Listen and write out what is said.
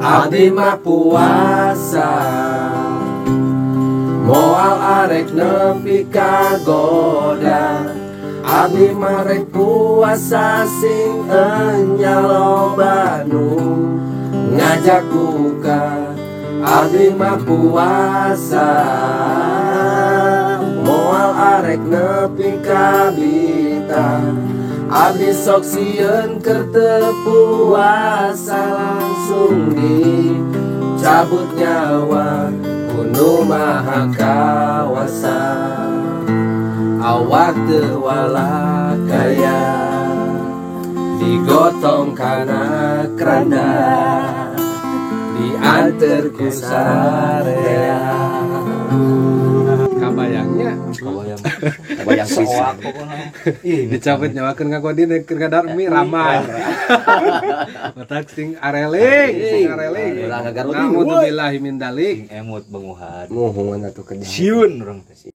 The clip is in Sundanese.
Abdi mah puasa, moal arek nepi kagoda. Abdi mah rek puasa sing enya loba nu ngajak buka. Abdi mah puasa, moal arek nepi kabita. Abdi sok sieun keur teu puasa langsung dicabut nyawa ku Nu Maha Kawasa. Awak teu walakaya digotong kana keranda, dianter ku sarea. Kabayangnya. Kabayang. Kabayang pisan. Ih, dicabut nyawakeun ngagodin keur ngadarmi ramai. Matak sing areling, sing areling. Ulah ngagarudin. Naudzubillahi min dalik. Sing emut benguhan. Muhun atuh kerja. Sieun urang teh.